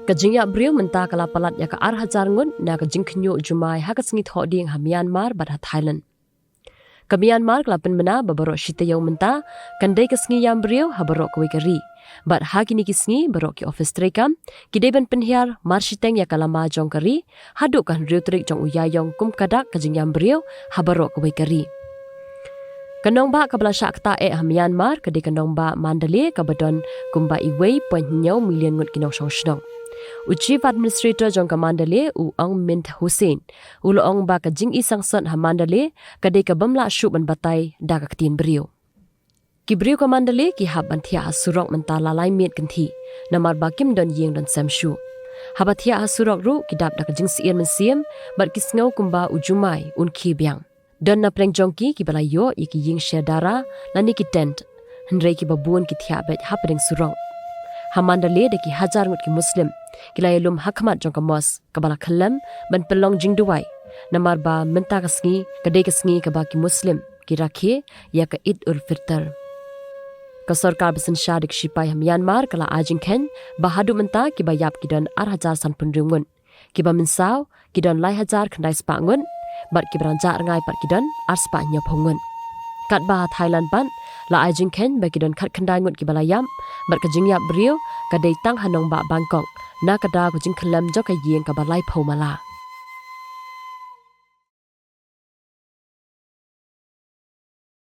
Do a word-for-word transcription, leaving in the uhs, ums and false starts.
Ka jingïap briew mynta ka la palat ïa ka ar hajar ngut na ka jingkhynñiuh jumai ha ka sngi Thohdieng ha Myanmar bad ha Thailand. Ka Myanmar ka la pynbna ba baroh shi taïew mynta kan dei ka sngi ïam briew ha baroh kawei ka ri. Bad ha kine ki sngi baroh ki office treikam ki dei ban pynhiar marshiteng ïa ka lama jong ka ri haduh ka hynriew tarik jong u Ïaïong kum ka dak ka jingïam briew ha baroh kawei ka ri. Ka nongbah kaba la shah ktah eh ha Myanmar ka dei ka nongbah Mandalay kaba don kumba iwei point hynñiew million ngut ki nongshong shnong. U Chief Administrator jong ka Mandalay, u Aung Myint Hussein, u la ong ba ka jingisangsot ha Mandalay ka dei ka bym lah shuh ban batai da ka ktien briew. Ki briew ka Mandalay ki hap ban thiah ha surok mynta la lai miet kynthih, namar ba kim don ïing don sem shuh. Haba thiah ha surok ruh ki dap da ka jingsyier mynsiem bad ki sngew kumba u jumai un khie biang. Don na pdeng jong ki kiba la ïoh ïa ki ïing sher dara lane ki tent, hynrei kiba bun ki thiah beit hapdeng surok. Ha Mandalay da ki hajar ngut ki Muslim ki la ïalum ha khmat jong ka mosque kaba la khyllem ban pynlong jingduwai, namar ba mynta ka sngi ka dei ka sngi kaba ki Muslim ki rakhe ïa ka Eid ul Fitr. Ka sorkar ba synshar da ki shipai ha Myanmar ka la ai jingkheiñ ba haduh mynta kiba ïap ki don ar hajar sanphew hynriew ngut, kiba mynsaw ki don lai hajar khyndai spah ngut, bad kiba dang jah rngai pat ki don ar spah hynñiewphew ngut. Katba ha Thailand pat la ai jingkheiñ ba ki don khatkhyndai ngut kiba la ïap, bad ka jingïap briew ka dei tang ha nongbah Bangkok na ka daw ka jingkhyllem jong ka ïing kaba laiphew mala.